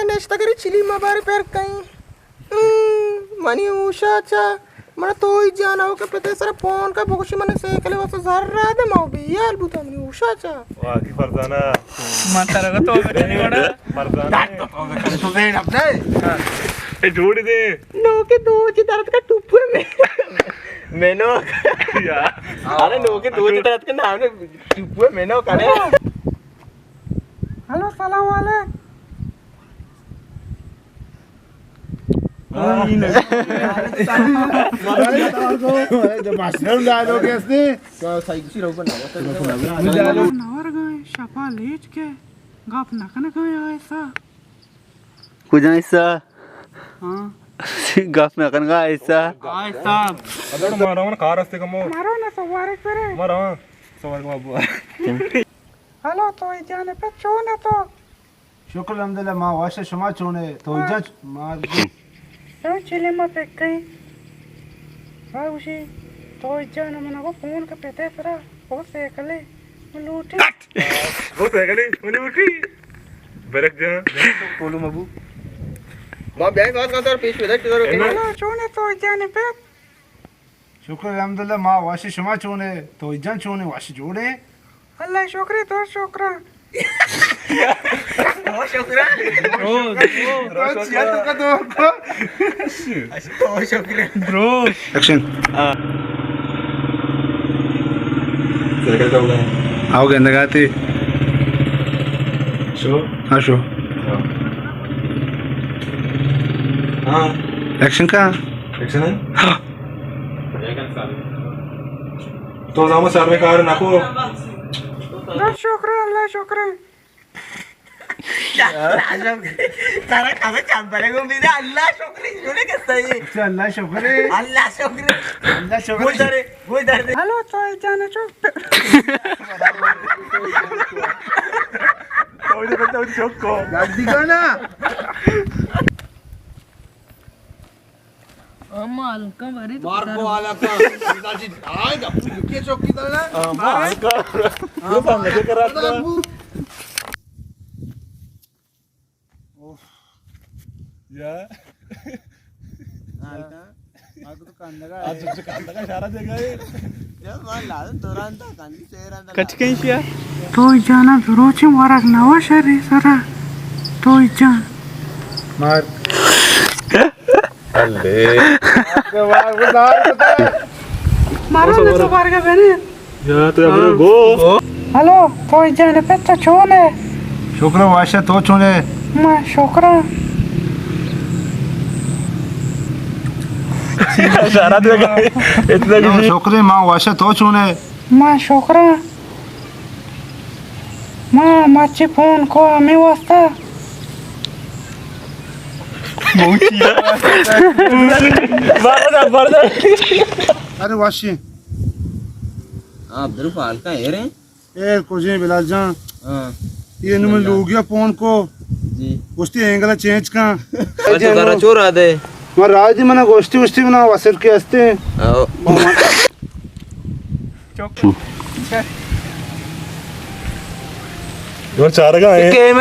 نشتگری چلی مبارے پر کئیں۔ ہم، منی ہوشا چا، من توئی جان او کہ پتے سر فون کا بگوشی من سیکلے واسطہ زر را دے، ما بے حال بوتا منی ہوشا چا۔ واقعی فرزانہ۔ من ترا تو بکنی وڑا۔ فرزانہ۔ تو زینب دے۔ اے جوڑی دے۔ نوکے دوچی درد کا ٹوپر میں۔ مینو۔ یا۔ ارے نوکے دوچی درد کا نام نے ٹوپر مینو کرے۔ ہلو، سلام علیک۔ جو ماسٹر ڈائیلاگ ہستے۔ نور گئے، شپا لیٹ کے، گپ نہ کنگا ایسا۔ کجا ایسا؟ ہاں۔ گپ نہ کنگا ایسا۔ ایسا۔ اگر مارا من کار ہستے کمو۔ مارو نہ سوارے کرے۔ مارا سوار کو ابو۔ ہلو، توئی جان پہ چون ہے تو؟ شکر الحمدللہ، ما وش، شما چون ہے؟ توئی جان، ما تو چلے ما پکیں۔ ما گوشی، توئی جان من کو فون کا پتے سرا، او سیکلے، من لوٹی۔ او سیکلے، من لوٹی۔ برک جان۔ پولو مبو۔ ما بیائی باز کا سر پیش بدک چدارو۔ ہلو، چون ہے توئی جان پہ؟ شکر الحمدللہ، ما وش، شما چون ہے؟ توئی جان چون ہے؟ وش جوڑ ہے؟ اللہ شکر ہے، تو شکر ہے۔ تو شکر ہے۔ تو چیا تو کا تو کو؟ تو شکر ہے۔ برو۔ ایکشن۔ ہاں۔ آؤ گندگاتی۔ شو؟ ہاں، شو۔ ہاں۔ ایکشن کا؟ ایکشن ہے؟ ہاں۔ تو زامو سر میں کار نہ کو۔ بس شکر ہے، اللہ شکر ہے۔ اللہ شکر ہے۔ تارا کبھی چمپلے کو بھی دے، اللہ شکر ہے، جو نے کسا ہے۔ اچھا، اللہ شکر ہے۔ اللہ شکر ہے۔ اللہ شکر ہے۔ گوش دارے، گوش دارے۔ ہلو، توئی جان چو۔ توئی جان چو کو۔ گاڑی کا نا۔ اما ہلکا بری تو مار کو آلا کا۔ آئے گا، کے چوکی دانا؟ اما ہلکا۔ اما ہلکا کرا۔ اوف۔ یا۔ ہلکا۔ آ تو کندگا ہے۔ آ تو کندگا اشارہ دے گئے۔ یا ماں لال دوران تا کندی چہرہ دا۔ کچکیں شیا۔ توئی جانا دروچیں ورگ نوا شری سرا۔ توئی جان۔ مار۔ اللہ۔ مارو نہ تو بارگا بنے۔ یا تو اپنے گو۔ ہلو، توئی جان پہ تو چون ہے؟ شکر واشا، تو چون ہے؟ ما شکر۔ اشارہ دے گا۔ اتنا کسی۔ شکر، ما واشا، تو چون ہے؟ ما شکر۔ ما مچی فون کو ہمیں واسطہ۔ ارے واشی۔ آپ درو فال کا ہے رے؟ اے کجیں بلال جان۔ ہاں۔ یہ نمے لوگیا فون کو۔ جی۔ گوشتی اینگل چینج کن۔ اچھا، ذرا چور آ دے۔ ما راج دی منا گوشتی، گوشتی منا وسر کے ہستے۔ آؤ۔ چارگا ہے۔